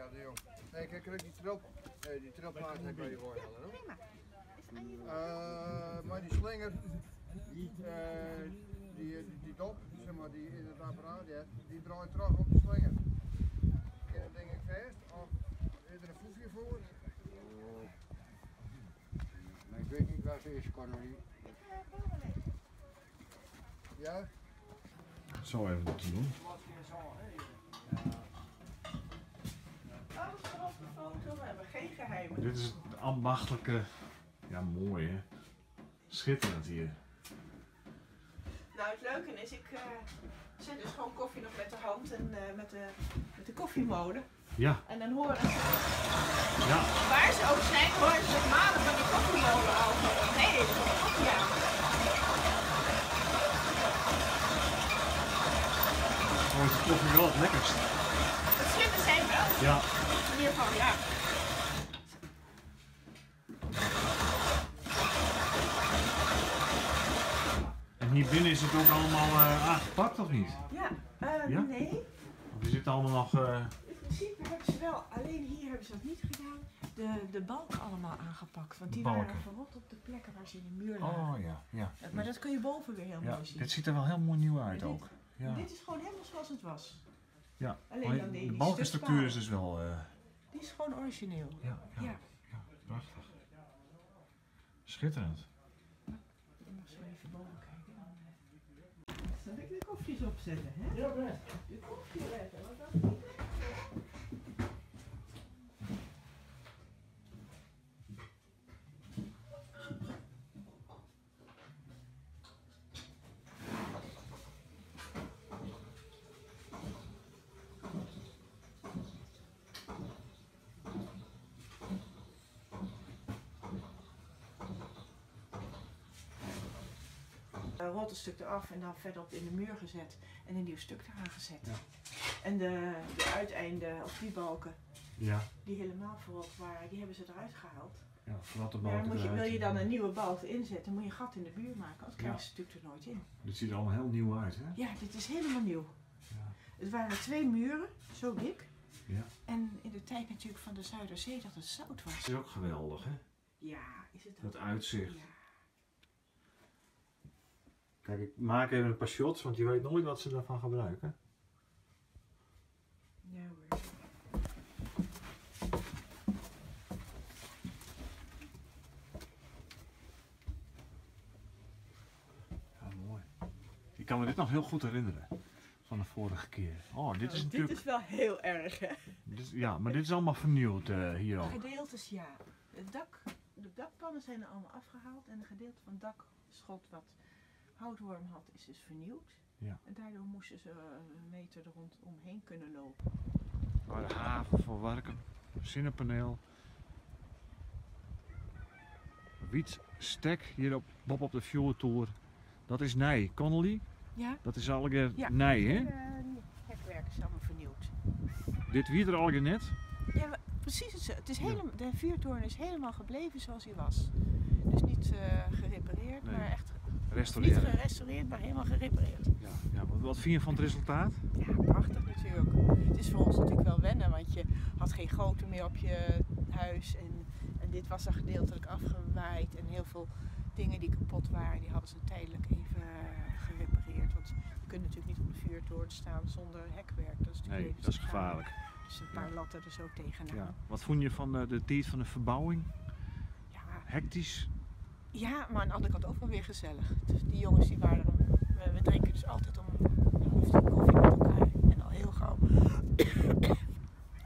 Ja, de Jong. Nee, ik krij dy tril, nee, dy trilplaat ha ik by je weihelle, no? Prima. Is Anje der Mei dy slinger, dy, dy dop, zeg mar, dy yn it apparaat heart, dy draait troch op de slinger. Kin dat ding ek fêst of is der in foefje foar? Maar ik weet niet waar ze is, Cornelie. Ik bel wel even. Ja? Zo even te doen. Alles erop de foto, we hebben geen geheimen. Dit is het ambachtelijke, ja mooi hè, schitterend hier. Nou, het leuke is, ik zet dus gewoon koffie nog met de hand en met de koffiemolen. En dan horen ze, waar ze ook zijn, horen ze het malen van die koffiemolen al. Nee, er komt koffie aan. Oh, is de koffie wel het lekkerst? Het slimme zijn wel. In ieder geval, ja. En hier binnen is het ook allemaal aangepakt, of niet? Ja, Ja? nee. Want die zitten allemaal nog, In principe hebben ze wel, alleen hier hebben ze dat niet gedaan, de balken allemaal aangepakt. Want die De balken. waren verrot op de plekken waar ze in de muur lagen. Oh ja, ja. Maar dat kun je boven weer heel Ja, mooi zien. Dit ziet er wel heel mooi nieuw uit ook. Ja. Dit is gewoon helemaal zoals het was. Ja. Alleen Maar dan de die balkenstructuur is stukpalen. dus wel Die is gewoon origineel. Ja, ja. Ja. Ja, prachtig. Schitterend. Ik mag zo even boven kijken. Dan zal ik de koffies opzetten, hè? Ja, best. De koffie lekker, want dat is niet lekker. Een rotte stuk eraf en dan verderop in de muur gezet en een nieuw stuk eraan gezet. En de uiteinden op die balken, die helemaal verrot waren, die hebben ze eruit gehaald. Ja, verrotte Ja, balken eruit. wil je dan een nieuwe balk inzetten, moet je een gat in de muur maken, anders krijg je ze natuurlijk er nooit in. Dit ziet er allemaal heel nieuw uit, hè? Ja, dit is helemaal nieuw. Het waren 2 muren, zo dik. En in de tijd natuurlijk van de Zuiderzee dat het zout was. Het is ook geweldig, hè? Ja, is het ook. Dat uitzicht. Ja. Kijk, ik maak even een paar shots, want je weet nooit wat ze daarvan gebruiken. Ja hoor. Ja, mooi. Ik kan me dit nog heel goed herinneren van de vorige keer. Oh, dit is Dit natuurlijk is wel heel erg, hè? Dit is, ja, maar dit is allemaal vernieuwd hier ook. Gedeeltes, ja. Het dak, de dakpannen zijn er allemaal afgehaald en een gedeelte van het dakschot wat houtworm had, is dus vernieuwd. En daardoor moesten ze een meter er rond omheen kunnen lopen. Waar de haven van Warkum, zonnepaneel. Wiet stek hier op, op de Fjordtoer. Dat is Nij. Connolly? Ja. Dat is al een keer Ja. Nij, hè? Hekwerk is allemaal vernieuwd. Dit wier er al een keer net? Ja, maar precies hetzelfde. Het is helemaal, de vuurtoren is helemaal gebleven zoals hij was. Dus niet gerepareerd, Nee. maar echt Restaureren. Niet gerestaureerd, maar helemaal gerepareerd. Ja, ja, wat vind je van het resultaat? Ja, prachtig natuurlijk. Het is voor ons natuurlijk wel wennen, want je had geen goten meer op je huis. En dit was dan gedeeltelijk afgewaaid. En heel veel dingen die kapot waren, die hadden ze tijdelijk even gerepareerd. Want je kunt natuurlijk niet op de vuurtoren staan zonder hekwerk. Dat is natuurlijk Nee, dat is levensgevaarlijk. gevaarlijk. Dus een paar latten er zo tegenaan. Ja. Wat vond je van de tijd van de verbouwing? Ja. Hectisch? Ja, maar aan de andere kant ook wel weer gezellig. Dus die jongens die waren er om, we drinken dus altijd om 9:30 koffie met elkaar. En al heel gauw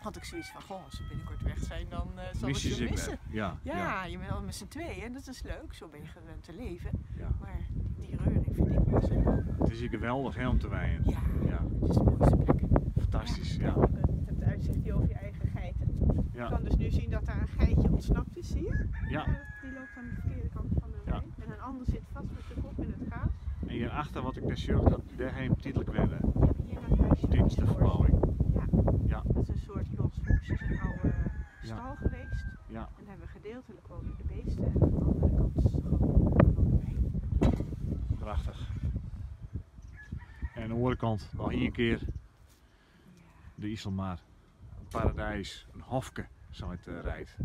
had ik zoiets van, goh, als ze binnenkort weg zijn, dan zal Mis ik je ze ze missen. weg. Ja, Ja, ja. je bent al met z'n tweeën en dat is leuk, zo ben je gewend te leven. Ja. Maar die reuring vind ik wel zo. Het is hier geweldig hè, om te wijnen. Ja, Ja. het is de mooiste plek. Fantastisch, ja. Ja. Je hebt uitzicht hier over je eigen geiten. Ja. Je kan dus nu zien dat daar een geitje ontsnapt is, zie je? Ja. Ja, die loopt aan de verkeerde kant van de Ja. wei. En een ander zit vast met de kop in het gaas. En hierachter, wat ik net zag, dat daarheen tijdelijk werden. Ja, hier dat huisje. Tijdens de verbouwing. Ja. Ja. Dat is een soort los hoes, is een oude Ja. stal geweest. Ja. En daar hebben we gedeeltelijk wonen de beesten en aan de andere kant is gewoon wonen wij. Prachtig. En aan de andere kant nog één keer de Iselmar. In paradijs, in hofke, seit Reid.